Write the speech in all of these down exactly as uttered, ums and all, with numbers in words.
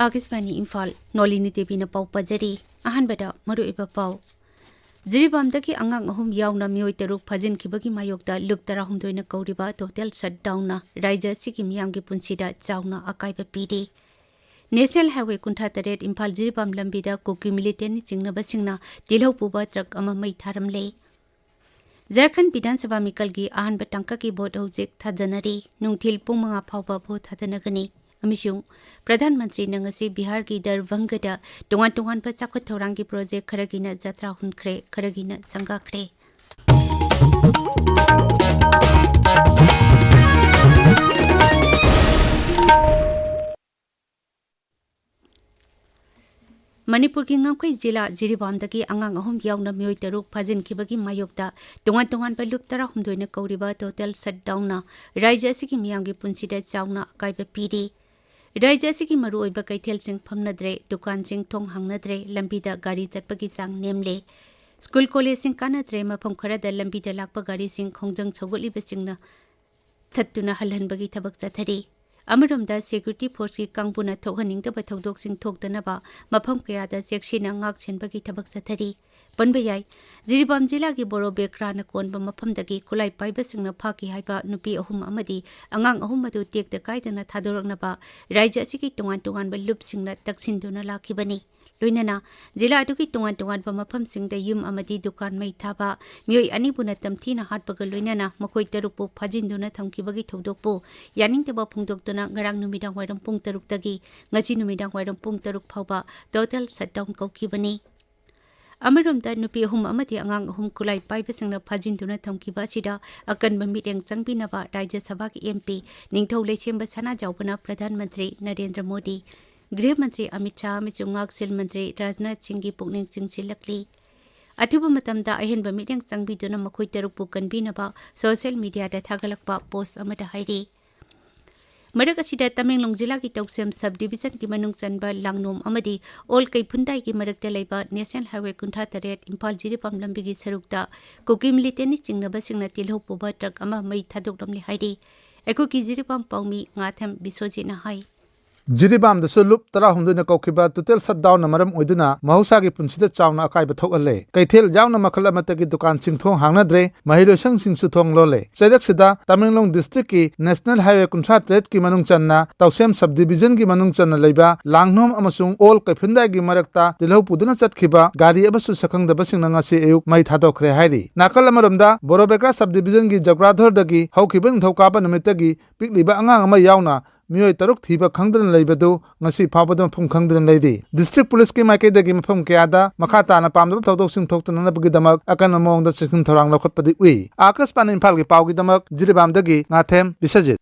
ꯑꯥꯀꯥꯁꯕꯥꯅꯤ ꯏꯝꯐꯥꯜ, ꯅꯣꯂꯤꯅꯤ ꯗꯦꯕꯤꯅ ꯄꯥꯎ ꯄꯥꯖꯔꯤ꯫ ꯑꯍꯥꯟꯕꯗ ꯃꯔꯨꯑꯣꯏꯕ ꯄꯥꯎ꯫ ꯖꯤꯔꯤꯕꯥꯝꯗꯒꯤ ꯑꯉꯥꯡ ꯑꯍꯨꯝ ꯌꯥꯎꯅ ꯃꯤꯑꯣꯏ ꯇꯔꯨꯛ ꯐꯥꯖꯤꯟꯈꯤꯕꯒꯤ ꯃꯥꯌꯣꯛꯇ ꯂꯨꯞ ꯇꯔꯥꯍꯨꯝꯗꯣꯏꯅ ꯀꯧꯔꯤꯕ ꯇꯣꯇꯦꯜ ꯁꯠꯗꯥꯎꯟꯅ ꯔꯥꯖ꯭ꯌ ꯑꯁꯤꯒꯤ ꯃꯤꯌꯥꯝꯒꯤ ꯄꯨꯟꯁꯤꯗ ꯆꯥꯎꯅ ꯑꯀꯥꯏꯕ ꯄꯤꯔꯤ꯫ ꯅꯦꯁꯅꯦꯜ ꯍꯥꯏꯋꯦ ꯀꯨꯟꯊ꯭ꯔꯥ ꯇꯔꯦꯠ ꯏꯝꯐꯥꯜ ꯖꯤꯔꯤꯕꯥꯝ ꯂꯝꯕꯤꯗ ꯀꯨꯀꯤ ꯃꯤꯂꯤꯇꯦꯟꯠꯅ ꯆꯤꯡꯅꯕꯁꯤꯡꯅ ꯇꯤꯜꯍꯧ ꯄꯨꯕ ꯇ꯭ꯔꯛ ꯑꯃ ꯃꯩ ꯊꯥꯔꯝꯂꯦ꯫ ꯖꯔꯈꯟ ꯕꯤꯙꯥꯟ ꯁꯚꯥ ꯃꯤꯀꯜꯒꯤ ꯑꯍꯥꯟꯕ ꯇꯥꯡꯀꯛꯀꯤ ꯚꯣꯠ ꯍꯧꯖꯤꯛ ꯊꯥꯗꯅꯔꯤ꯫ ꯅꯨꯡꯊꯤꯜ ꯄꯨꯡ ꯃꯉꯥ ꯐꯥꯎꯕ ꯚꯣꯠ ꯊꯥꯗꯅꯒꯅꯤ꯫ ꯑꯃꯁꯨꯡ ꯄ꯭ꯔꯙꯥꯟ ꯃꯟꯇ꯭ꯔꯤꯅ ꯉꯁꯤ ꯕꯤꯍꯥꯔꯒꯤ ꯗꯔꯚꯪꯒꯗ ꯇꯣꯉꯥꯟ ꯇꯣꯉꯥꯟꯕ ꯆꯥꯎꯈꯠ ꯊꯧꯔꯥꯡꯒꯤ ꯄ꯭ꯔꯣꯖꯦꯛ ꯈꯔꯒꯤꯅ ꯖꯇ꯭ꯔꯥ ꯍꯨꯟꯈ꯭ꯔꯦ, ꯈꯔꯒꯤꯅ ꯁꯪꯒꯥꯈ꯭ꯔꯦ꯫ ꯃꯅꯤꯄꯨꯔꯒꯤ ꯉꯝꯈꯩ ꯖꯤꯂꯥ ꯖꯤꯔꯤꯕꯥꯝꯗꯒꯤ ꯑꯉꯥꯡ ꯑꯍꯨꯝ ꯌꯥꯎꯅ ꯃꯤꯑꯣꯏ ꯇꯔꯨꯛ ꯐꯥꯖꯤꯟꯈꯤꯕꯒꯤ ꯃꯥꯌꯣꯛꯇ ꯇꯣꯉꯥꯟ ꯇꯣꯉꯥꯟꯕ ꯂꯨꯞ ꯇꯔꯥꯍꯨꯝꯗꯣꯏꯅ ꯀꯧꯔꯤꯕ ꯇꯣꯇꯦꯜ ꯁꯠꯗꯥꯎꯟꯅ ꯔꯥꯖ꯭ꯌ ꯑꯁꯤꯒꯤ ꯃꯤꯌꯥꯝꯒꯤ ꯄꯨꯟꯁꯤꯗ ꯆꯥꯎꯅ ꯑꯀꯥꯏꯕ ꯄꯤꯔꯤ꯫ ꯔꯥꯖ꯭ꯌ ꯑꯁꯤꯒꯤ ꯃꯔꯨꯑꯣꯏꯕ ꯀꯩꯊꯦꯜꯁꯤꯡ ꯐꯝꯅꯗ꯭ꯔꯦ, ꯗꯨꯀꯥꯟꯁꯤꯡ ꯊꯣꯡ ꯍꯥꯡꯅꯗ꯭ꯔꯦ, ꯂꯝꯕꯤꯗ ꯒꯥꯔꯤ ꯆꯠꯄꯒꯤ ꯆꯥꯡ ꯅꯦꯝꯂꯦ꯫ ꯁ꯭ꯀꯨꯜ ꯀꯣꯂꯦꯖꯁꯤꯡ ꯀꯥꯟꯅꯗ꯭ꯔꯦ, ꯃꯐꯝ ꯈꯔꯗ ꯂꯝꯕꯤꯗ ꯂꯥꯛꯄ ꯒꯥꯔꯤꯁꯤꯡ ꯈꯣꯡꯖꯪ ꯁꯧꯒꯠꯂꯤꯕꯁꯤꯡꯅ ꯊꯠꯇꯨꯅ ꯍꯜꯍꯟꯕꯒꯤ ꯊꯕꯛ ꯆꯠꯊꯔꯤ꯫ ꯑꯃꯔꯣꯝꯗ ꯁꯦꯀ꯭ꯌꯨꯔꯤꯇꯤ ꯐꯣꯔꯁꯀꯤ ꯀꯥꯡꯕꯨꯅ ꯊꯣꯛꯍꯟꯅꯤꯡꯗꯕ ꯊꯧꯗꯣꯛꯁꯤꯡ ꯊꯣꯛꯇꯅꯕ ꯃꯐꯝ ꯀꯌꯥꯗ ꯆꯦꯛꯁꯤꯟꯅ ꯉꯥꯛ ꯁꯦꯟꯕꯒꯤ ꯊꯕꯛ ꯆꯠꯊꯔꯤ꯫ ꯄꯟꯕ ꯌꯥꯏ, ꯖꯤꯔꯤꯕꯥꯝ ꯖꯤꯂꯥꯒꯤ ꯕꯣꯔꯣ ꯕꯦꯀ꯭ꯔꯥꯅ ꯀꯣꯟꯕ ꯃꯐꯝꯗꯒꯤ ꯈꯨꯠꯂꯥꯏ ꯄꯥꯏꯕꯁꯤꯡꯅ ꯐꯥꯈꯤ ꯍꯥꯏꯕ ꯅꯨꯄꯤ ꯑꯍꯨꯝ ꯑꯃꯗꯤ ꯑꯉꯥꯡ ꯑꯍꯨꯝ ꯑꯗꯨ ꯇꯦꯛꯇ ꯀꯥꯏꯗꯅ ꯊꯥꯗꯣꯔꯛꯅꯕ ꯔꯥꯖ꯭ꯌ ꯑꯁꯤꯒꯤ ꯇꯣꯉꯥꯟ ꯇꯣꯉꯥꯟꯕ ꯂꯨꯞꯁꯤꯡꯅ ꯇꯛꯁꯤꯟꯗꯨꯅ ꯂꯥꯛꯈꯤꯕꯅꯤ꯫ ꯂꯣꯏꯅꯅ ꯖꯤꯂꯥ ꯑꯗꯨꯒꯤ ꯇꯣꯉꯥꯟ ꯇꯣꯉꯥꯟꯕ ꯃꯐꯝꯁꯤꯡꯗ ꯌꯨꯝ ꯑꯃꯗꯤ ꯗꯨꯀꯥꯟ ꯃꯩ ꯊꯥꯕ, ꯃꯤꯑꯣꯏ ꯑꯅꯤꯕꯨ ꯅꯝꯊꯤꯅ ꯍꯥꯠꯄꯒ ꯂꯣꯏꯅꯅ ꯃꯈꯣꯏ ꯇꯔꯨꯛꯄꯨ ꯐꯥꯖꯤꯟꯗꯨꯅ ꯊꯝꯈꯤꯕꯒꯤ ꯊꯧꯗꯣꯛꯄꯨ ꯌꯥꯅꯤꯡꯗꯕ ꯐꯣꯡꯗꯣꯛꯇꯨꯅ ꯉꯔꯥꯡ ꯅꯨꯃꯤꯗꯥꯡ ꯋꯥꯏꯔꯝ ꯄꯨꯡ ꯇꯔꯨꯛꯇꯒꯤ ꯉꯁꯤ ꯅꯨꯃꯤꯗꯥꯡ ꯋꯥꯏꯔꯝ ꯄꯨꯡ ꯇꯔꯨꯛ ꯐꯥꯎꯕ ꯇꯣꯇꯦꯜ ꯁꯠꯗꯥꯎꯟ ꯀꯧꯈꯤꯕꯅꯤ꯫ ꯑꯃꯔꯣꯝꯗ ꯅꯨꯄꯤ ꯑꯍꯨꯝ ꯑꯃꯗꯤ ꯑꯉꯥꯡ ꯑꯍꯨꯝ ꯈꯨꯠꯂꯥꯏ ꯄꯥꯏꯕꯁꯤꯡꯅ ꯐꯥꯖꯤꯟꯗꯨꯅ ꯊꯝꯈꯤꯕ ꯑꯁꯤꯗ ꯑꯀꯟꯕ ꯃꯤꯠꯌꯦꯡ ꯆꯪꯕꯤꯅꯕ ꯔꯥꯖ꯭ꯌ ꯁꯚꯥꯒꯤ ꯑꯦꯝ ꯄꯤ ꯅꯤꯡꯊꯧ ꯂꯩꯁꯦꯝꯕ ꯁꯅꯥꯖꯥꯎꯕꯅ ꯄ꯭ꯔꯙꯥꯟ ꯃꯟꯇ꯭ꯔꯤ ꯅꯔꯦꯟꯗ꯭ꯔ ꯃꯣꯗꯤ, ꯒ꯭ꯔꯤꯍ ꯃꯟꯇ꯭ꯔꯤ ꯑꯃꯤꯠ ꯁꯥꯍ ꯑꯃꯁꯨꯡ ꯉꯥꯛꯁꯦꯜ ꯃꯟꯇ꯭ꯔꯤ ꯔꯥꯖꯅꯥꯊ ꯁꯤꯡꯒꯤ ꯄꯨꯛꯅꯤꯡ ꯆꯤꯡꯁꯤꯜꯂꯛꯂꯤ꯫ ꯑꯊꯨꯕ ꯃꯇꯝꯗ ꯑꯍꯦꯟꯕ ꯃꯤꯠꯌꯦꯡ ꯆꯪꯕꯤꯗꯨꯅ ꯃꯈꯣꯏ ꯇꯔꯨꯛꯄꯨ ꯀꯟꯕꯤꯅꯕ ꯁꯣꯁꯤꯌꯦꯜ ꯃꯤꯗꯤꯌꯥꯗ ꯊꯥꯒꯠꯂꯛꯄ ꯄꯣꯁ ꯑꯃꯗ ꯍꯥꯏꯔꯤ꯫ ꯃꯔꯛ ꯑꯁꯤꯗ ꯇꯃꯦꯡꯂꯣꯡ ꯖꯤꯂꯥꯒꯤ ꯇꯧꯁꯦꯝ ꯁꯕ ꯗꯤꯕꯤꯖꯟꯒꯤ ꯃꯅꯨꯡ ꯆꯟꯕ ꯂꯥꯡꯅꯣꯝ ꯑꯃꯗꯤ ꯑꯣꯜ ꯀꯩꯐꯨꯟꯗꯥꯏꯒꯤ ꯃꯔꯛꯇ ꯂꯩꯕ ꯅꯦꯁꯅꯦꯜ ꯍꯥꯏꯋꯦ ꯀꯨꯟꯊ꯭ꯔꯥ ꯇꯔꯦꯠ ꯏꯝꯐꯥꯜ ꯖꯤꯔꯤꯕꯥꯝ ꯂꯝꯕꯤꯒꯤ ꯁꯔꯨꯛꯇ ꯀꯨꯀꯤ ꯃꯤꯂꯤꯇꯦꯟꯠꯅ ꯆꯤꯡꯅꯕꯁꯤꯡꯅ ꯇꯤꯜꯍꯧ ꯄꯨꯕ ꯇ꯭ꯔꯛ ꯑꯃ ꯃꯩ ꯊꯥꯗꯣꯛꯂꯝꯂꯦ ꯍꯥꯏꯔꯤ꯫ ꯑꯩꯈꯣꯏꯒꯤ ꯖꯤꯔꯤꯕꯥꯝ ꯄꯥꯎꯃꯤ ꯉꯥꯊꯦꯝ ꯕꯤꯁ꯭ꯋꯖꯤꯠꯅ ꯍꯥꯏ꯫ ꯖꯤꯔꯤꯕꯥꯝꯗꯁꯨ ꯂꯨꯞ ꯇꯔꯥꯍꯨꯝꯗꯣꯏꯅ ꯀꯧꯈꯤꯕ total shutdownꯅ ꯃꯔꯝ ꯑꯣꯏꯗꯨꯅ ꯃꯍꯧꯁꯥꯒꯤ ꯄꯨꯟꯁꯤꯗ ꯆꯥꯎꯅ ꯑꯀꯥꯏꯕ ꯊꯣꯛꯍꯜꯂꯦ꯫ ꯀꯩꯊꯦꯜ ꯌꯥꯎꯅ ꯃꯈꯜ ꯑꯃꯠꯇꯒꯤ ꯗꯨꯀꯥꯟꯁꯤꯡ ꯊꯣꯡ ꯍꯥꯡꯅꯗ꯭ꯔꯦ, ꯃꯍꯩꯔꯣꯏꯁꯪꯁꯤꯡꯁꯨ ꯊꯣꯡ ꯂꯣꯜꯂꯦ꯫ ꯆꯩꯔꯛꯁꯤꯗ ꯇꯃꯦꯡꯂꯣꯡ districtꯀꯤ National Highway ꯀꯨꯟꯊ꯭ꯔꯥ ꯇꯔꯦꯠꯀꯤ ꯃꯅꯨꯡ ꯆꯟꯅ ꯇꯧꯁꯦꯝ subdivisionꯒꯤ ꯃꯅꯨꯡ ꯆꯟꯅ ꯂꯩꯕ ꯂꯥꯡꯅꯣꯝ ꯑꯃꯁꯨꯡ ꯑꯣꯜ ꯀꯩꯐꯨꯟꯗꯥꯏꯒꯤ ꯃꯔꯛꯇ ꯇꯤꯜꯍꯧ ꯄꯨꯗꯨꯅ ꯆꯠꯈꯤꯕ ꯒꯥꯔꯤ ꯑꯃꯁꯨ ꯁꯛꯈꯪꯗꯕꯁꯤꯡꯅ ꯉꯁꯤ ꯑꯌꯨꯛ ꯃꯩ ꯊꯥꯗꯣꯛꯈ꯭ꯔꯦ ꯍꯥꯏꯔꯤ꯫ ꯅꯥꯀꯜ ꯑꯃꯔꯣꯝꯗ ꯕꯣꯔꯣꯕꯦꯀ꯭ꯔꯥ subdivisionꯒꯤ ꯖꯒ꯭ꯔꯥꯙꯣꯔꯗꯒꯤ ꯍꯧꯈꯤꯕ ꯅꯤꯡꯊꯧꯀꯥꯕ ꯅꯨꯃꯤꯠꯇꯒꯤ ꯄꯤꯛꯂꯤꯕ ꯑꯉꯥꯡ ꯑꯃ ꯌꯥꯎꯅ ꯃꯤꯑꯣꯏ ꯇꯔꯨꯛ ꯊꯤꯕ ꯈꯪꯗꯅ ꯂꯩꯕꯗꯨ ꯉꯁꯤ ꯐꯥꯎꯕꯗ ꯃꯐꯝ ꯈꯪꯗꯅ ꯂꯩꯔꯤ꯫ District Policeꯀꯤ ꯃꯥꯏꯀꯩꯗꯒꯤ ꯃꯐꯝ ꯀꯌꯥꯗ ꯃꯈꯥ ꯇꯥꯅ ꯄꯥꯝꯗꯕ ꯊꯧꯗꯣꯛꯁꯤꯡ ꯊꯣꯛꯇꯅꯅꯕꯒꯤꯗꯃꯛ ꯑꯀꯟꯕ ꯃꯑꯣꯡꯗ ꯆꯦꯛꯁꯤꯟ ꯊꯧꯔꯥꯡ ꯂꯧꯈꯠꯄꯗꯤ ꯎꯏ꯫ ꯑꯥꯀꯥꯁꯕꯥꯅꯤ ꯏꯝꯐꯥꯜꯒꯤ ꯄꯥꯎꯒꯤꯗꯃꯛ ꯖꯤꯔꯤꯕꯥꯝꯗꯒꯤ ꯉꯥꯊꯦꯝ ꯕꯤꯁ꯭ꯋꯖꯤꯠ꯫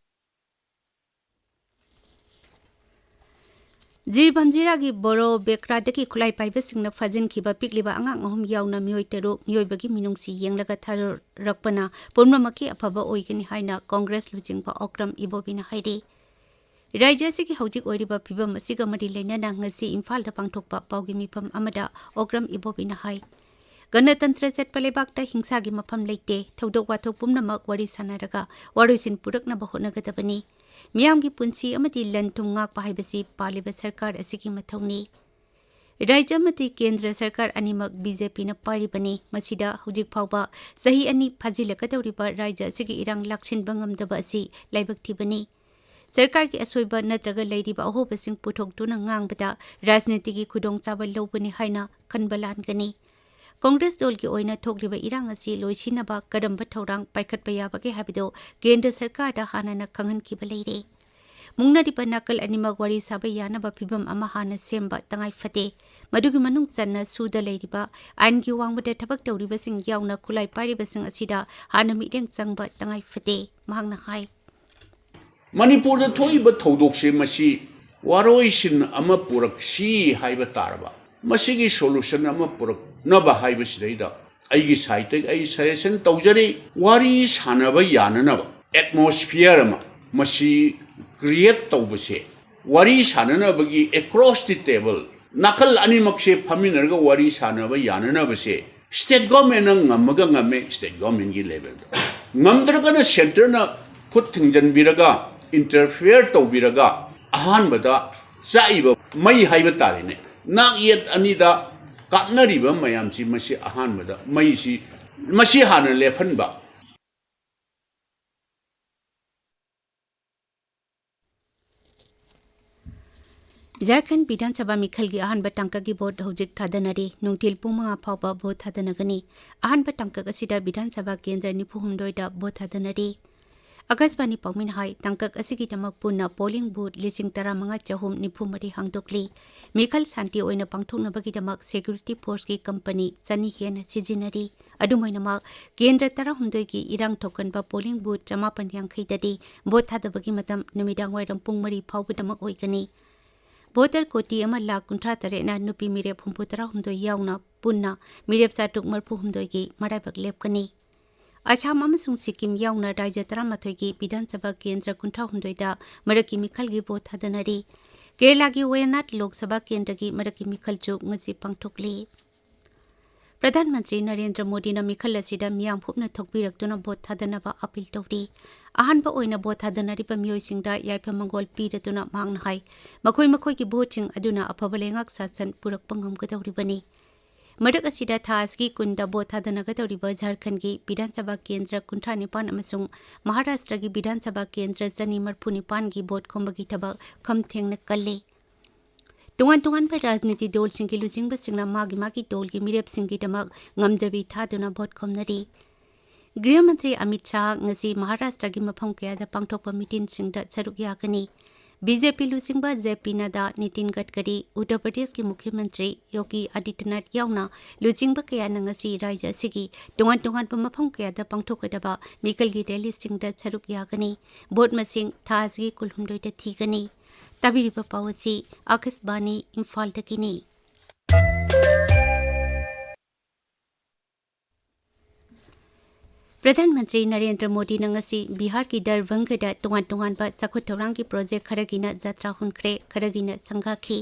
ꯖꯤꯔꯤꯕꯥꯝ ꯖꯤꯂꯥꯒꯤ ꯕꯣꯔꯣ ꯕꯦꯀ꯭ꯔꯥꯗꯒꯤ ꯈꯨꯠꯂꯥꯏ ꯄꯥꯏꯕꯁꯤꯡꯅ ꯐꯥꯖꯤꯟꯈꯤꯕ ꯄꯤꯛꯂꯤꯕ ꯑꯉꯥꯡ ꯑꯍꯨꯝ ꯌꯥꯎꯅ ꯃꯤꯑꯣꯏ ꯇꯔꯨꯛ ꯃꯤꯑꯣꯏꯕꯒꯤ ꯃꯤꯅꯨꯡꯁꯤ ꯌꯦꯡꯂꯒ ꯊꯥꯗꯣꯔꯛꯄꯅ ꯄꯨꯝꯅꯃꯛꯀꯤ ꯑꯐꯕ ꯑꯣꯏꯒꯅꯤ ꯍꯥꯏꯅ ꯀꯣꯡꯒ꯭ꯔꯦꯁ ꯂꯨꯆꯤꯡꯕ ꯑꯣꯀ꯭ꯔꯝ ꯏꯕꯣꯕꯤꯅ ꯍꯥꯏꯔꯤ꯫ ꯔꯥꯖ꯭ꯌ ꯑꯁꯤꯒꯤ ꯍꯧꯖꯤꯛ ꯑꯣꯏꯔꯤꯕ ꯐꯤꯕꯝ ꯑꯁꯤꯒ ꯃꯔꯤ ꯂꯩꯅꯅ ꯉꯁꯤ ꯏꯝꯐꯥꯜꯗ ꯄꯥꯡꯊꯣꯛꯄ ꯄꯥꯎꯒꯤ ꯃꯤꯐꯝ ꯑꯃꯗ ꯑꯣꯀ꯭ꯔꯝ ꯏꯕꯣꯕꯤꯅ ꯍꯥꯏ, ꯒꯅꯇꯟꯇ꯭ꯔ ꯆꯠꯄ ꯂꯩꯕꯥꯛꯇ ꯍꯤꯡꯁꯥꯒꯤ ꯃꯐꯝ ꯂꯩꯇꯦ꯫ ꯊꯧꯗꯣꯛ ꯋꯥꯊꯣꯛ ꯄꯨꯝꯅꯃꯛ ꯋꯥꯔꯤ ꯁꯥꯟꯅꯔꯒ ꯋꯥꯔꯣꯏꯁꯤꯟ ꯄꯨꯔꯛꯅꯕ ꯍꯣꯠꯅꯒꯗꯕꯅꯤ꯫ ꯃꯤꯌꯥꯝꯒꯤ ꯄꯨꯟꯁꯤ ꯑꯃꯗꯤ ꯂꯟ ꯊꯨꯝ ꯉꯥꯛꯄ ꯍꯥꯏꯕꯁꯤ ꯄꯥꯜꯂꯤꯕ ꯁꯔꯀꯥꯔ ꯑꯁꯤꯒꯤ ꯃꯊꯧꯅꯤ꯫ ꯔꯥꯖ꯭ꯌ ꯑꯃꯗꯤ ꯀꯦꯟꯗ꯭ꯔ ꯁꯔꯀꯥꯔ ꯑꯅꯤꯃꯛ ꯕꯤ ꯖꯦ ꯄꯤꯅ ꯄꯥꯏꯔꯤꯕꯅꯤ꯫ ꯃꯁꯤꯗ ꯍꯧꯖꯤꯛ ꯐꯥꯎꯕ ꯆꯍꯤ ꯑꯅꯤ ꯐꯥꯖꯤꯜꯂꯛꯀꯗꯧꯔꯤꯕ ꯔꯥꯖ꯭ꯌ ꯑꯁꯤꯒꯤ ꯏꯔꯥꯡ ꯂꯥꯛꯁꯤꯟꯕ ꯉꯝꯗꯕ ꯑꯁꯤ ꯂꯥꯏꯕꯛ ꯊꯤꯕꯅꯤ꯫ ꯁꯔꯀꯥꯔꯒꯤ ꯑꯁꯣꯏꯕ ꯅꯠꯇ꯭ꯔꯒ ꯂꯩꯔꯤꯕ ꯑꯍꯣꯕꯁꯤꯡ ꯄꯨꯊꯣꯛꯇꯨꯅ ꯉꯥꯡꯕꯗ ꯔꯥꯖꯅꯤꯇꯤꯒꯤ ꯈꯨꯗꯣꯡꯆꯥꯕ ꯂꯧꯕꯅꯤ ꯍꯥꯏꯅ ꯈꯟꯕ ꯂꯥꯟꯒꯅꯤ꯫ ꯀꯣꯡꯒ꯭ꯔꯦꯁ ꯗꯣꯜꯒꯤ ꯑꯣꯏꯅ ꯊꯣꯛꯂꯤꯕ ꯏꯔꯥꯡ ꯑꯁꯤ ꯂꯣꯏꯁꯤꯟꯅꯕ ꯀꯔꯝꯕ ꯊꯧꯔꯥꯡ ꯄꯥꯏꯈꯠꯄ ꯌꯥꯕꯒꯦ ꯍꯥꯏꯕꯗꯨ ꯀꯦꯟꯗ꯭ꯔ ꯁꯔꯀꯥꯔꯗ ꯍꯥꯟꯅꯅ ꯈꯪꯍꯟꯈꯤꯕ ꯂꯩꯔꯦ꯫ ꯃꯨꯛꯅꯔꯤꯕ ꯅꯥꯀꯜ ꯑꯅꯤꯃꯛ ꯋꯥꯔꯤ ꯁꯥꯕ ꯌꯥꯅꯕ ꯐꯤꯕꯝ ꯑꯃ ꯍꯥꯟꯅ ꯁꯦꯝꯕ ꯇꯉꯥꯏ ꯐꯗꯦ꯫ ꯃꯗꯨꯒꯤ ꯃꯅꯨꯡ ꯆꯟꯅ ꯁꯨꯗ ꯂꯩꯔꯤꯕ, ꯑꯥꯏꯟꯒꯤ ꯋꯥꯡꯃꯗ ꯊꯕꯛ ꯇꯧꯔꯤꯕꯁꯤꯡ ꯌꯥꯎꯅ ꯈꯨꯠꯂꯥꯏ ꯄꯥꯏꯔꯤꯕꯁꯤꯡ ꯑꯁꯤꯗ ꯍꯥꯟꯅ ꯃꯤꯠꯌꯦꯡ ꯆꯪꯕ ꯇꯉꯥꯏ ꯐꯗꯦ, ꯃꯍꯥꯛꯅ ꯍꯥꯏ꯫ ꯃꯅꯤꯄꯨꯔꯗ ꯊꯣꯛꯏꯕ ꯊꯧꯗꯣꯛꯁꯦ ꯃꯁꯤ ꯋꯥꯔꯣꯏꯁꯤꯟ ꯑꯃ ꯄꯨꯔꯛꯁꯤ ꯍꯥꯏꯕ ꯇꯥꯔꯕ, ꯃꯁꯤꯒꯤ solution ꯑꯃ ꯄꯨꯔꯛꯅꯕ ꯍꯥꯏꯕꯁꯤꯗꯩꯗ ꯑꯩꯒꯤ ꯁꯥꯏꯠꯇꯒꯤ ꯑꯩ suggestion ꯇꯧꯖꯔꯤ꯫ ꯋꯥꯔꯤ ꯁꯥꯟꯅꯕ ꯌꯥꯅꯅꯕ atmosphere ꯑꯃ ꯃꯁꯤ create ꯇꯧꯕꯁꯦ, ꯋꯥꯔꯤ ꯁꯥꯟꯅꯅꯕꯒꯤ across the table, ꯅꯥꯀꯜ ꯑꯅꯤꯃꯛꯁꯦ ꯐꯝꯃꯤꯟꯅꯔꯒ ꯋꯥꯔꯤ ꯁꯥꯟꯅꯕ ꯌꯥꯅꯅꯕꯁꯦ state governmentꯅ ꯉꯝꯃꯒ ꯉꯝꯃꯦ, state governmentꯀꯤ levelꯗ꯫ ꯉꯝꯗ꯭ꯔꯒꯅ centreꯅ ꯈꯨꯠ ꯊꯤꯡꯖꯤꯟꯕꯤꯔꯒ, interfere ꯇꯧꯕꯤꯔꯒ, ꯑꯍꯥꯟꯕꯗ ꯆꯥꯛꯏꯕ ꯃꯩ ꯍꯥꯏꯕ ꯇꯥꯔꯦꯅꯦ, ꯅꯥꯛ ꯌꯦꯠ ꯑꯅꯤꯗ ꯀꯥꯞꯅꯔꯤꯕ ꯃꯌꯥꯝꯁꯤ, ꯃꯁꯤ ꯑꯍꯥꯟꯕꯗ ꯃꯩꯁꯤ, ꯃꯁꯤ ꯍꯥꯟꯅ ꯂꯦꯞꯍꯟꯕ꯫ ꯖꯔꯈꯟ ꯕꯤꯙꯥꯟ ꯁꯚꯥ ꯃꯤꯈꯜꯒꯤ ꯑꯍꯥꯟꯕ ꯇꯥꯡꯀꯛꯀꯤ ꯚꯣꯠ ꯍꯧꯖꯤꯛ ꯊꯥꯗꯅꯔꯤ꯫ ꯅꯨꯡꯊꯤꯜ ꯄꯨꯡ ꯃꯉꯥ ꯐꯥꯎꯕ ꯚꯣꯠ ꯊꯥꯗꯅꯒꯅꯤ꯫ ꯑꯍꯥꯟꯕ ꯇꯥꯡꯀꯛ ꯑꯁꯤꯗ ꯕꯤꯙꯥꯟ ꯁꯚꯥ ꯀꯦꯟꯗ꯭ꯔ ꯅꯤꯐꯨ ꯍꯨꯝꯗꯣꯏꯗ ꯚꯣꯠ ꯊꯥꯗꯅꯔꯤ꯫ ꯑꯥꯀꯥꯁꯕꯥꯅꯤ ꯄꯥꯎꯃꯤꯅ ꯍꯥꯏ, ꯇꯥꯡꯀꯛ ꯑꯁꯤꯒꯤꯗꯃꯛ ꯄꯨꯟꯅ ꯄꯣꯂꯤꯡ ꯚꯣꯠ ꯂꯤꯁꯤꯡ ꯇꯔꯥꯃꯉꯥ ꯆꯍꯨꯝ ꯅꯤꯐꯨ ꯃꯔꯤ ꯍꯥꯡꯗꯣꯛꯂꯤ꯫ ꯃꯤꯈꯜ ꯁꯥꯟꯇꯤ ꯑꯣꯏꯅ ꯄꯥꯡꯊꯣꯛꯅꯕꯒꯤꯗꯃꯛ ꯁꯦꯀ꯭ꯌꯨꯔꯤꯇꯤ ꯐꯣꯔꯁꯀꯤ ꯀꯝꯄꯅꯤ ꯆꯅꯤ ꯍꯦꯟꯅ ꯁꯤꯖꯤꯟꯅꯔꯤ꯫ ꯑꯗꯨꯝ ꯑꯣꯏꯅꯃꯛ, ꯀꯦꯟꯗ꯭ꯔ ꯇꯔꯥꯍꯨꯝꯗꯣꯏꯒꯤ ꯏꯔꯥꯡ ꯊꯣꯛꯀꯟꯕ ꯄꯣꯂꯤꯡ ꯕꯨꯊ ꯆꯃꯥꯄꯟ ꯌꯥꯡꯈꯩꯗꯗꯤ ꯚꯣꯠ ꯊꯥꯗꯕꯒꯤ ꯃꯇꯝ ꯅꯨꯃꯤꯗꯥꯡ ꯋꯥꯏꯔꯝ ꯄꯨꯡ ꯃꯔꯤ ꯐꯥꯎꯕꯗꯃꯛ ꯑꯣꯏꯒꯅꯤ꯫ ꯚꯣꯇꯔ ꯀꯣꯇꯤ ꯑꯃ ꯂꯥꯈ ꯀꯨꯟꯊ꯭ꯔꯥ ꯇꯔꯦꯠꯅ ꯅꯨꯄꯤ ꯃꯤꯔꯦꯞ ꯍꯨꯝꯐꯨ ꯇꯔꯥ ꯍꯨꯝꯗꯣꯏ ꯌꯥꯎꯅ ꯄꯨꯟꯅ ꯃꯤꯔꯦꯞ ꯆꯥꯇ꯭ꯔꯨꯛ ꯃꯔꯤꯐꯨ ꯍꯨꯝꯗꯣꯏꯒꯤ ꯃꯔꯥꯏꯕꯛ ꯂꯦꯞꯀꯅꯤ꯫ ꯑꯁꯥꯝ ꯑꯃꯁꯨꯡ ꯁꯤꯛꯀꯤꯝ ꯌꯥꯎꯅ ꯔꯥꯖ꯭ꯌ ꯇꯔꯥꯃꯥꯊꯣꯏꯒꯤ ꯕꯤꯙꯥꯟ ꯁꯚꯥ ꯀꯦꯟꯗ꯭ꯔ ꯀꯨꯟꯊ꯭ꯔꯥ ꯍꯨꯝꯗꯣꯏꯗ ꯃꯔꯛꯀꯤ ꯃꯤꯈꯜꯒꯤ ꯚꯣꯠ ꯊꯥꯗꯅꯔꯤ꯫ ꯀꯦꯔꯂꯥꯒꯤ ꯋꯥꯌꯅꯥꯗ ꯂꯣꯛ ꯁꯚꯥ ꯀꯦꯟꯗ꯭ꯔꯒꯤ ꯃꯔꯛꯀꯤ ꯃꯤꯈꯜꯁꯨ ꯉꯁꯤ ꯄꯥꯡꯊꯣꯛꯂꯤ꯫ ꯄ꯭ꯔꯙꯥꯟ ꯃꯟꯇ꯭ꯔꯤ ꯅꯔꯦꯟꯗ꯭ꯔ ꯃꯣꯗꯤꯅ ꯃꯤꯈꯜ ꯑꯁꯤꯗ ꯃꯤꯌꯥꯝ ꯍꯨꯞꯅ ꯊꯣꯛꯄꯤꯔꯛꯇꯨꯅ ꯚꯣꯠ ꯊꯥꯗꯅꯕ ꯑꯄꯤꯜ ꯇꯧꯔꯤ꯫ ꯑꯍꯥꯟꯕ ꯑꯣꯏꯅ ꯚꯣꯠ ꯊꯥꯗꯅꯔꯤꯕ ꯃꯤꯑꯣꯏꯁꯤꯡꯗ ꯌꯥꯏꯐ ꯃꯪꯒꯣꯜ ꯄꯤꯔꯗꯨꯅ ꯃꯍꯥꯛꯅ ꯍꯥꯏ, ꯃꯈꯣꯏ ꯃꯈꯣꯏꯒꯤ ꯚꯣꯠꯁꯤꯡ ꯑꯗꯨꯅ ꯑꯐꯕ ꯂꯩꯉꯥꯛ ꯁꯥꯁꯟ ꯄꯨꯔꯛꯄ ꯉꯝꯒꯗꯧꯔꯤꯕꯅꯤ꯫ ꯃꯔꯛ ꯑꯁꯤꯗ ꯊꯥ ꯑꯁꯤꯒꯤ ꯀꯨꯟꯗ ꯚꯣꯠ ꯊꯥꯗꯅꯒꯗꯧꯔꯤꯕ ꯖꯥꯔꯈꯟꯒꯤ ꯕꯤꯙꯥꯟ ꯁꯚꯥ ꯀꯦꯟꯗ꯭ꯔ ꯀꯨꯟꯊ꯭ꯔꯥ ꯅꯤꯄꯥꯟ ꯑꯃꯁꯨꯡ ꯃꯍꯥꯔꯥꯁꯇ꯭ꯔꯒꯤ ꯕꯤꯙꯥꯟ ꯁꯚꯥ ꯀꯦꯟꯗ꯭ꯔ ꯆꯅꯤ ꯃꯔꯤꯐꯨ ꯅꯤꯄꯥꯟꯒꯤ ꯚꯣꯠ ꯈꯣꯝꯕꯒꯤ ꯊꯕꯛ ꯈꯝ ꯊꯦꯡꯅ ꯀꯜꯂꯤ꯫ ꯇꯣꯉꯥꯟ ꯇꯣꯉꯥꯟꯕ ꯔꯥꯖꯅꯤꯇꯤ ꯗꯜꯁꯤꯡꯒꯤ ꯂꯨꯆꯤꯡꯕꯁꯤꯡꯅ ꯃꯥꯒꯤ ꯃꯥꯒꯤ ꯗꯜꯒꯤ ꯃꯤꯔꯦꯞꯁꯤꯡꯒꯤꯗꯃꯛ ꯉꯝꯖꯕꯤ ꯊꯥꯗꯨꯅ ꯚꯣꯠ ꯈꯣꯝꯅꯔꯤ꯫ ꯒ꯭ꯔꯤꯍ ꯃꯟꯇ꯭ꯔꯤ ꯑꯃꯤꯠ ꯁꯥꯍ ꯉꯁꯤ ꯃꯍꯥꯔꯥꯁꯇ꯭ꯔꯒꯤ ꯃꯐꯝ ꯀꯌꯥꯗ ꯄꯥꯡꯊꯣꯛꯄ ꯃꯤꯇꯤꯟꯁꯤꯡꯗ ꯁꯔꯨꯛ ꯌꯥꯒꯅꯤ꯫ ꯕꯤ ꯖꯦ ꯄꯤ ꯂꯨꯆꯤꯡꯕ ꯖꯦ ꯄꯤ ꯅꯗꯥ, ꯅꯤꯇꯤꯟ ꯒꯗꯀꯔꯤ, ꯎꯠꯇꯔ ꯄ꯭ꯔꯗꯦꯁꯀꯤ ꯃꯨꯈ꯭ꯌ ꯃꯟꯇ꯭ꯔꯤ ꯌꯣꯒꯤ ꯑꯥꯗꯤꯇ꯭ꯌꯅꯥꯊ ꯌꯥꯎꯅ ꯂꯨꯆꯤꯡꯕ ꯀꯌꯥꯅ ꯉꯁꯤ ꯔꯥꯖ꯭ꯌ ꯑꯁꯤꯒꯤ ꯇꯣꯉꯥꯟ ꯇꯣꯉꯥꯟꯕ ꯃꯐꯝ ꯀꯌꯥꯗ ꯄꯥꯡꯊꯣꯛꯀꯗꯕ ꯃꯤꯈꯜꯒꯤ ꯔꯦꯂꯤꯁꯤꯡꯗ ꯁꯔꯨꯛ ꯌꯥꯒꯅꯤ꯫ ꯚꯣꯠ ꯃꯁꯤꯡ ꯊꯥ ꯑꯁꯤꯒꯤ ꯀꯨꯟꯍꯨꯝꯗꯣꯏꯗ ꯊꯤꯒꯅꯤ꯫ ꯇꯥꯕꯤꯔꯤꯕ ꯄꯥꯎ ꯑꯁꯤ ꯑꯥꯀꯥꯁꯕꯥꯅꯤ ꯏꯝꯐꯥꯜꯗꯒꯤꯅꯤ꯫ ꯄ꯭ꯔꯙꯥꯟ ꯃꯟꯇ꯭ꯔꯤ ꯅꯔꯦꯟꯗ꯭ꯔ ꯃꯣꯗꯤꯅ ꯉꯁꯤ ꯕꯤꯍꯥꯔꯒꯤ ꯗꯔꯚꯪꯒꯗ ꯇꯣꯉꯥꯟ ꯇꯣꯉꯥꯟꯕ ꯆꯥꯎꯈꯠ ꯊꯧꯔꯥꯡꯒꯤ ꯄ꯭ꯔꯣꯖꯦꯛ ꯈꯔꯒꯤꯅ ꯖꯇ꯭ꯔꯥ ꯍꯨꯟꯈ꯭ꯔꯦ, ꯈꯔꯒꯤꯅ ꯁꯪꯒꯥꯈꯤ꯫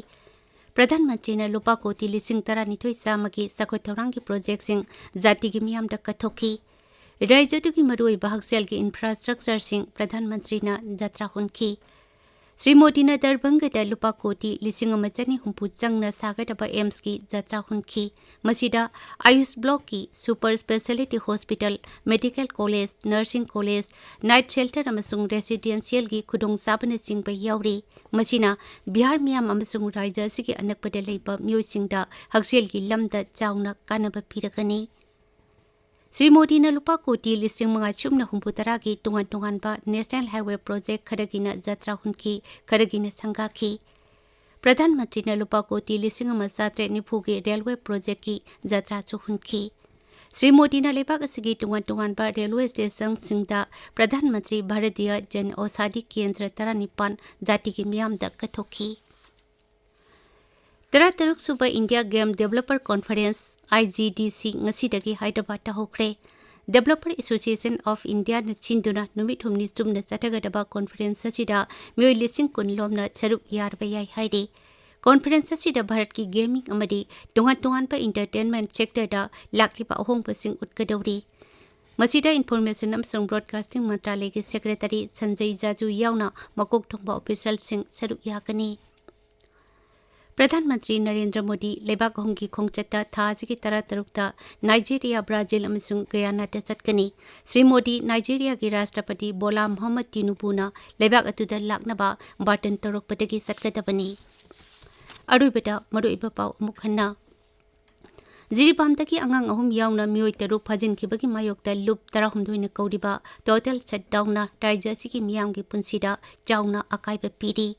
ꯄ꯭ꯔꯙꯥꯟ ꯃꯟꯇ꯭ꯔꯤꯅ ꯂꯨꯄꯥ ꯀꯣꯇꯤ ꯂꯤꯁꯤꯡ ꯇꯔꯥꯅꯤꯊꯣꯏ ꯆꯥꯝꯃꯒꯤ ꯆꯥꯎꯈꯠ ꯊꯧꯔꯥꯡꯒꯤ ꯄ꯭ꯔꯣꯖꯦꯛꯁꯤꯡ ꯖꯥꯇꯤꯒꯤ ꯃꯤꯌꯥꯝꯗ ꯀꯠꯊꯣꯛꯈꯤ꯫ ꯔꯥꯖ꯭ꯌꯗꯨꯒꯤ ꯃꯔꯨꯑꯣꯏꯕ ꯍꯛꯁꯦꯜꯒꯤ ꯏꯟꯐ꯭ꯔꯥꯁ꯭ꯇ꯭ꯔꯛꯆꯔꯁꯤꯡ ꯄ꯭ꯔꯙꯥꯟ ꯃꯟꯇ꯭ꯔꯤꯅ ꯖꯇ꯭ꯔꯥ ꯍꯨꯟꯈꯤ꯫ ꯁ꯭ꯔꯤ ꯃꯣꯗꯤꯅ ꯗꯔꯚꯪꯒꯗ ꯂꯨꯄꯥ ꯀꯣꯇꯤ ꯂꯤꯁꯤꯡ ꯑꯃ ꯆꯅꯤ ꯍꯨꯝꯐꯨ ꯆꯪꯅ ꯁꯥꯒꯗꯕ ꯑꯦꯝꯁꯀꯤ ꯖꯇ꯭ꯔꯥ ꯍꯨꯟꯈꯤ꯫ ꯃꯁꯤꯗ ꯑꯌꯨꯁ ꯕ꯭ꯂꯣꯛꯀꯤ super speciality hospital, medical college, ꯅꯔꯁꯤꯡ ꯀꯣꯂꯦꯖ, ꯅꯥꯏꯠ ꯁꯦꯜꯇꯔ ꯑꯃꯁꯨꯡ ꯔꯦꯁꯤꯗꯦꯟꯁꯤꯌꯦꯜꯒꯤ ꯈꯨꯗꯣꯡꯆꯥꯕꯅꯆꯤꯡꯕ ꯌꯥꯎꯔꯤ꯫ ꯃꯁꯤꯅ ꯕꯤꯍꯥꯔ ꯃꯤꯌꯥꯝ ꯑꯃꯁꯨꯡ ꯔꯥꯖ꯭ꯌ ꯑꯁꯤꯒꯤ ꯑꯅꯛꯄꯗ ꯂꯩꯕ ꯃꯤꯑꯣꯏꯁꯤꯡꯗ ꯍꯛꯁꯦꯜꯒꯤ ꯂꯝꯗ ꯆꯥꯎꯅ ꯀꯥꯟꯅꯕ ꯄꯤꯔꯒꯅꯤ꯫ ꯁ꯭ꯔꯤ ꯃꯣꯗꯤꯅ ꯂꯨꯄꯥ ꯀꯣꯇꯤ ꯂꯤꯁꯤꯡ ꯃꯉꯥ ꯁꯨꯞꯅ ꯍꯨꯝꯐꯨ ꯇꯔꯥꯒꯤ ꯇꯣꯉꯥꯟ ꯇꯣꯉꯥꯟꯕ ꯅꯦꯁꯅꯦꯜ ꯍꯥꯏꯋꯦ ꯄ꯭ꯔꯣꯖꯦꯛ ꯈꯔꯒꯤꯅ ꯖꯇ꯭ꯔꯥ ꯍꯨꯟꯈꯤ, ꯈꯔꯒꯤꯅ ꯁꯪꯒꯥꯈꯤ꯫ ꯄ꯭ꯔꯙꯥꯟ ꯃꯟꯇ꯭ꯔꯤꯅ ꯂꯨꯄꯥ ꯀꯣꯇꯤ ꯂꯤꯁꯤꯡ ꯑꯃ ꯆꯥꯇ꯭ꯔꯦꯠ ꯅꯤꯐꯨꯒꯤ ꯔꯦꯜꯋꯦ ꯄ꯭ꯔꯣꯖꯦꯛꯀꯤ ꯖꯇ꯭ꯔꯥꯁꯨ ꯍꯨꯟꯈꯤ꯫ ꯁ꯭ꯔꯤ ꯃꯣꯗꯤꯅ ꯂꯩꯕꯥꯛ ꯑꯁꯤꯒꯤ ꯇꯣꯉꯥꯟ ꯇꯣꯉꯥꯟꯕ ꯔꯦꯜꯋꯦ ꯁ꯭ꯇꯦꯁꯟꯁꯤꯡꯗ ꯄ꯭ꯔꯙꯥꯟ ꯃꯟꯇ꯭ꯔꯤ ꯚꯥꯔꯇꯤꯌ ꯖꯟ ꯑꯣꯁꯥꯗꯤ ꯀꯦꯟꯗ꯭ꯔ ꯇꯔꯥꯅꯤꯄꯥꯟ ꯖꯥꯇꯤꯒꯤ ꯃꯤꯌꯥꯝꯗ ꯀꯠꯊꯣꯛꯈꯤ꯫ ꯇꯔꯥꯇꯔꯨꯛ ꯁꯨꯕ ꯏꯟꯗꯤꯌꯥ ꯒꯦꯝ ꯗꯦꯕꯂꯄꯔ ꯀꯣꯟꯐꯔꯦꯟꯁ, IGDC, ꯉꯁꯤꯗꯒꯤ ꯍꯥꯏꯗ꯭ꯔꯕꯥꯗꯇ ꯍꯧꯈ꯭ꯔꯦ꯫ ꯗꯦꯕꯂꯄꯔ ꯑꯦꯁꯣꯁꯤꯌꯦꯁꯟ ꯑꯣꯐ ꯏꯟꯗꯤꯌꯥꯅ ꯁꯤꯟꯗꯨꯅ ꯅꯨꯃꯤꯠ ꯍꯨꯝꯅꯤ ꯆꯨꯞꯅ ꯆꯠꯊꯒꯗꯕ ꯀꯣꯟꯐꯔꯦꯟꯁ ꯑꯁꯤꯗ ꯃꯤꯑꯣꯏ ꯂꯤꯁꯤꯡ ꯀꯨꯟ ꯂꯣꯝꯅ ꯁꯔꯨꯛ ꯌꯥꯔꯕ ꯌꯥꯏ ꯍꯥꯏꯔꯤ꯫ ꯀꯣꯟꯐꯔꯦꯟꯁ ꯑꯁꯤꯗ ꯚꯥꯔꯠꯀꯤ ꯒꯦꯃꯤꯡ ꯑꯃꯗꯤ ꯇꯣꯉꯥꯟ ꯇꯣꯉꯥꯟꯕ ꯏꯟꯇꯔꯇꯦꯟꯃꯦꯟꯠ ꯁꯦꯛꯇꯔꯗ ꯂꯥꯛꯂꯤꯕ ꯑꯍꯣꯡꯕꯁꯤꯡ ꯎꯠꯀꯗꯧꯔꯤ꯫ ꯃꯁꯤꯗ ꯏꯟꯐꯣꯔꯃꯦꯁꯟ ꯑꯃꯁꯨꯡ ꯕ꯭ꯔꯣꯗꯀꯥꯁꯇꯤꯡ ꯃꯟꯇ꯭ꯔꯥꯂꯌꯒꯤ ꯁꯦꯀ꯭ꯔꯦꯇꯔꯤ ꯁꯟꯖꯌ ꯖꯥꯖꯨ ꯌꯥꯎꯅ ꯃꯀꯣꯛ ꯊꯣꯡꯕ ꯑꯣꯐꯤꯁꯤꯌꯦꯜꯁꯤꯡ ꯁꯔꯨꯛ ꯌꯥꯒꯅꯤ꯫ ꯄ꯭ꯔꯙꯥꯟ ꯃꯟꯇ꯭ꯔꯤ ꯅꯔꯦꯟꯗ꯭ꯔ ꯃꯣꯗꯤ ꯂꯩꯕꯥꯛ ꯑꯍꯨꯝꯒꯤ ꯈꯣꯡꯆꯠꯇ ꯊꯥ ꯑꯁꯤꯒꯤ ꯇꯔꯥꯇꯔꯨꯛꯇ ꯅꯥꯏꯖꯦꯔꯤꯌꯥ, ꯕ꯭ꯔꯥꯖꯤꯜ ꯑꯃꯁꯨꯡ ꯒꯌꯥꯅꯥꯗ ꯆꯠꯀꯅꯤ꯫ ꯁ꯭ꯔꯤ ꯃꯣꯗꯤ ꯅꯥꯏꯖꯦꯔꯤꯌꯥꯒꯤ ꯔꯥꯁꯇ꯭ꯔꯄꯇꯤ ꯕꯣꯂꯥ ꯃꯣꯍꯝꯃꯗ ꯇꯤꯅꯨꯕꯨꯅ ꯂꯩꯕꯥꯛ ꯑꯗꯨꯗ ꯂꯥꯛꯅꯕ ꯕꯥꯔꯇꯟ ꯇꯧꯔꯛꯄꯗꯒꯤ ꯆꯠꯀꯗꯕꯅꯤ꯫ ꯑꯔꯣꯏꯕꯗ ꯃꯔꯨꯑꯣꯏꯕ ꯄꯥꯎ ꯑꯃꯨꯛ ꯍꯟꯅ꯫ ꯖꯤꯔꯤꯕꯥꯝꯗꯒꯤ ꯑꯉꯥꯡ ꯑꯍꯨꯝ ꯌꯥꯎꯅ ꯃꯤꯑꯣꯏ ꯇꯔꯨꯛ ꯐꯥꯖꯤꯟꯈꯤꯕꯒꯤ ꯃꯥꯌꯣꯛꯇ ꯂꯨꯞ ꯇꯔꯥꯍꯨꯝꯗꯣꯏꯅ ꯀꯧꯔꯤꯕ ꯇꯣꯇꯦꯜ ꯁꯠꯗꯥꯎꯟꯅ ꯔꯥꯖ꯭ꯌ ꯑꯁꯤꯒꯤ ꯃꯤꯌꯥꯝꯒꯤ ꯄꯨꯟꯁꯤꯗ ꯆꯥꯎꯅ ꯑꯀꯥꯏꯕ ꯄꯤꯔꯤ꯫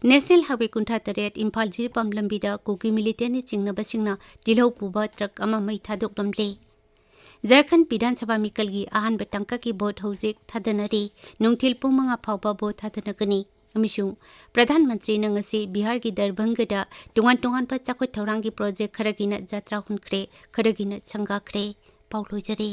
ꯅꯦꯁꯅꯦꯜ ꯍꯥꯏꯋꯦ ꯀꯨꯟꯊ꯭ꯔꯥ ꯇꯔꯦꯠ ꯏꯝꯐꯥꯜ ꯖꯤꯔꯤꯕꯥꯝ ꯂꯝꯕꯤꯗ ꯀꯨꯀꯤ ꯃꯤꯂꯤꯇꯦꯟꯠꯅ ꯆꯤꯡꯅꯕꯁꯤꯡꯅ ꯇꯤꯜꯍꯧ ꯄꯨꯕ ꯇ꯭ꯔꯛ ꯑꯃ ꯃꯩ ꯊꯥꯗꯣꯛꯂꯝꯂꯦ꯫ ꯖꯔꯈꯟ ꯕꯤꯙꯥꯟ ꯁꯚꯥ ꯃꯤꯈꯜꯒꯤ ꯑꯍꯥꯟꯕ ꯇꯥꯡꯀꯛꯀꯤ ꯚꯣꯠ ꯍꯧꯖꯤꯛ ꯊꯥꯗꯅꯔꯤ꯫ ꯅꯨꯡꯊꯤꯜ ꯄꯨꯡ ꯃꯉꯥ ꯐꯥꯎꯕ ꯚꯣꯠ ꯊꯥꯗꯅꯒꯅꯤ꯫ ꯑꯃꯁꯨꯡ ꯄ꯭ꯔꯙꯥꯟ ꯃꯟꯇ꯭ꯔꯤꯅ ꯉꯁꯤ ꯕꯤꯍꯥꯔꯒꯤ ꯗꯔꯚꯪꯒꯗ ꯇꯣꯉꯥꯟ ꯇꯣꯉꯥꯟꯕ ꯆꯥꯎꯈꯠ ꯊꯧꯔꯥꯡꯒꯤ ꯄ꯭ꯔꯣꯖꯦꯛ ꯈꯔꯒꯤꯅ ꯖꯇ꯭ꯔꯥ ꯍꯨꯟꯈ꯭ꯔꯦ, ꯈꯔꯒꯤꯅ ꯁꯪꯒꯥꯈ꯭ꯔꯦ꯫ ꯄꯥꯎ ꯂꯣꯏꯖꯔꯦ꯫